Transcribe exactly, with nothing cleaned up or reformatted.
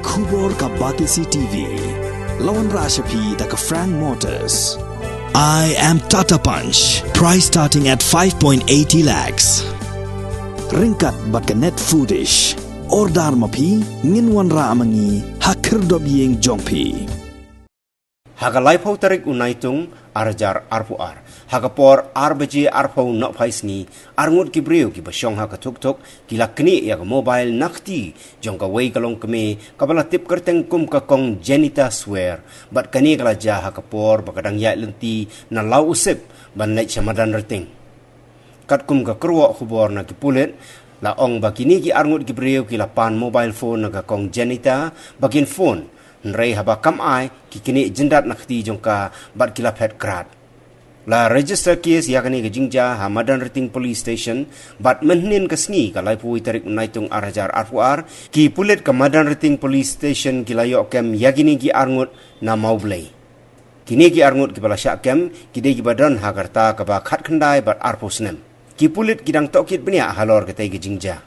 Khubor ka Batesi T V. La wanrah sha phi da ka Frank Motors. I am Tata Punch. Price starting at five point eighty lakhs. Ryngkat bad ka Net Foodish. Order ma phi, ngin wanrah ma ngi ha khyrdop ïing jong phi. Ha ka laiphew tarik u Naitung, ar hajar arphew ar, ha ka por ar baje arphew nohphai sngi, arngut ki briew kiba shong ha ka thuk thuk ki la knieh ïa ka mobile na kti jong kawei ka longkmie kaba la tip kyrteng kum ka Kong Janita Swer, bad kane ka la jia ha ka por ba ka dang ïaid lynti na Law Usip ban leit sha Madanrting. Katkum ka kyrwoh khubor na ki pulit, la ong ba kine ki arngut ki briew ki la pan mobile phone na ka Kong Janita ba kin phone, hynrei haba kam ai, ki knieh jyndat na kti jong ka bad ki la phet krad. La register case ïa kane ka jingjia ha Madanrting Police Station, bad mynhynnin ka sngi ka laiphew tarik u Naitung ar hajar arphew ar, ki pulit ka Madanrting Police Station ki la ïoh kem ïa kine ki arngut na Mawblei. Kine ki arngut kiba la shah kem ki dei kiba don ha ka rta kaba khatkhyndai bad arphew snem. Ki pulit ki dang tohkit bniah halor katei ka jingjia.